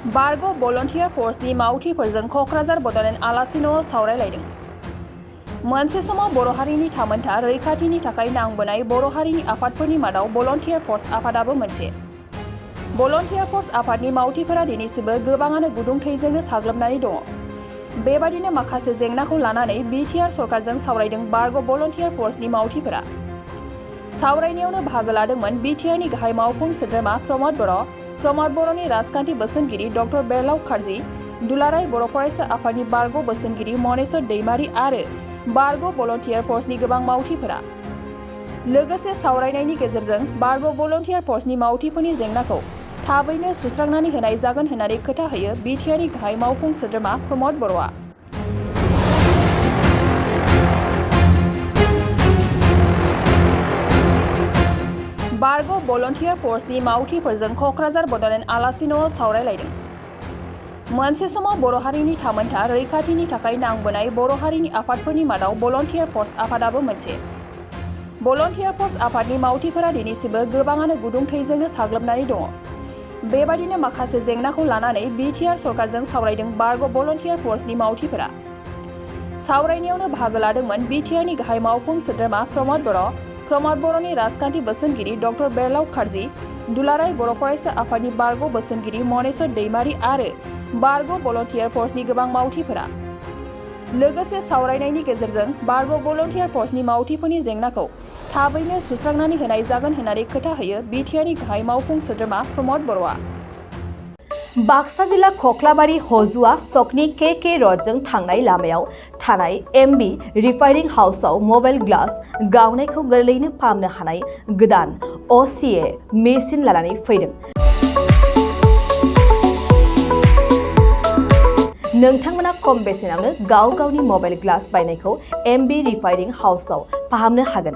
बारग' भलन्टियार फर्सनि मावथिफोरजों क'क्राझार बड'लेण्ड आलासि न'आव सावरायलायदों। मोनसे समाव बर' हारिनि थामोनथा रैखाथिनि थाखाय नांबोनाय बर' हारिनि आफादफोरनि मादाव भलन्टियार फर्स आफादाबो मोनसे। भलन्टियार फर्स आफादनि मावथिफोरा दिनैसिमबो गोबाङानो गुदुं थैजोंनो साग्लोबनानै दङ। बेबादिनो माखासे जेंनाखौ लानानै बिटिआर सरकारजों सावरायदों बारग' भलन्टियार फर्सनि मावथिफोरा। सावरायनायावनो बाहागो लादोंमोन बिटिआरनि गाहाय मावफुं सोद्रोमा प्रमद बर'नि राजखान्थि बोसोनगिरि डक्टर बेरलाव खारजि, दुलाराय बर' फरायसा आफादनि बारग' बोसोनगिरि मनेस्वर दैमारि आरो बारग' भलन्टियार फर्सनि गोबां मावथिफोरा। लोगोसे सावरायनायनि गेजेरजों बारग' भलन्टियार फर्सनि मावथिफोरनि जेंनाखौ थाबैनो सुस्रांनानै होनाय जागोन होननानै खोथा होयो बिटिआरनि गाहाय मावफुं सोद्रोमा प्रमद बर'आ। बारग' भलन्टियार फर्सनि मावथिफोरजों क'क्राझार बड'लेण्ड आलासि न'आव सावरायलायदों। मोनसे समाव बर' हारिनि थामोनथा रैखाथिनि थाखाय नांबोनाय बर' हारिनि आफादफोरनि मादाव भलन्टियार फर्स आफादाबो मोनसे। भलन्टियार फर्स आफादनि मावथिफोरा दिनैसिमबो गोबाङानो गुदुं थैजोंनो साग्लोबनानै दङ। बेबादिनो माखासे जेंनाखौ लानानै बिटिआर सरकारजों सावरायदों बारग' भलन्टियार फर्सनि मावथिफोरा। सावरायनायावनो बाहागो लादोंमोन बिटिआरनि गाहाय मावफुं सोद्रोमा प्रमद बर'नि राजखान्थि बोसोनगिरि डक्टर बेरलाव खारजि, दुलाराय बर' फरायसा आफादनि बारग' बोसोनगिरि मनेस्वर दैमारि आरो बारग' भलन्टियार फर्सनि गोबां मावथिफोरा। लोगोसे सावरायनायनि गेजेरजों बारग' भलन्टियार फर्सनि मावथिफोरनि जेंनाखौ थाबैनो सुस्रांनानै होनाय जागोन होननानै खोथा होयो बिटिआरनि गाहाय मावफुं सोद्रोमा प्रमद बर'आ। बाक्सा जिल्ला खख्लाबारि हजुआ सकनि के रडजों थांनाय लामायाव थानाय एमबि रिफाइनिं हाउसआव मबाइल ग्लास गावनायखौ गोरलैयैनो फाहामनो हानाय गोदान असिए मेसिन लानानै फैदों। नोंथांमोना खम बेसेनावनो गाव गावनि मबाइल ग्लास बायनायखौ एमबि रिफाइनिं हाउसआव फाहामनो हागोन।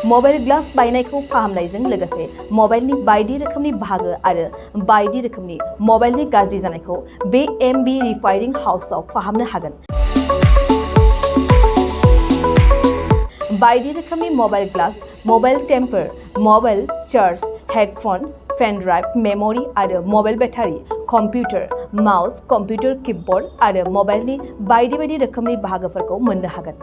मबाइल ग्लास बायनायखौ फाहामनायजों लोगोसे मबाइलनि बायदि रोखोमनि बाहागो आरो बायदि रोखोमनि मबाइलनि गाज्रि जानायखौ बे एमबि रिफाइनिं हाउसआव फाहामनो हागोन। बायदि रोखोमनि mobile glass, mobile temper, mobile charge, headphone, pen drive, memory आरो mobile battery, computer, mouse, computer keyboard आरो मबाइलनि बायदि रोखोमनि बाहागोफोरखौ मोननो हागोन।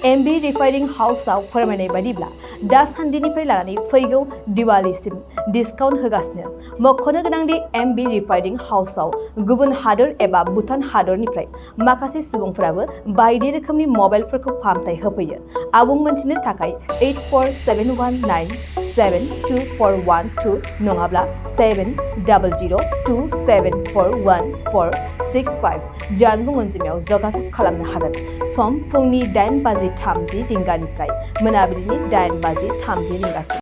एमबि रिफाइनिं हाउसआव फोरमायनाय बायदिब्ला दासान्दिनिफ्राय लानानै फैगौ दिवालीसिम डिसकाउन्ट होगासिनो। मख'नो गोनांदि एमबि रिफाइनिं हाउसआव गुबुन हादोर एबा भुटान हादरनिफ्राय माखासे सुबुंफोराबो बायदि रोखोमनि मबाइलफोरखौ फाहामथाय होफैयो। आबुं मोनथिनो थाखाय 8471972412 नङाब्ला 7002741465 जानबुं अनजिमायाव जगाजग खालामनो हागोन। सम फुंनि 8:30 रिंगानिफ्राय मोनाबिलिनि 8:30 रिंगासिम।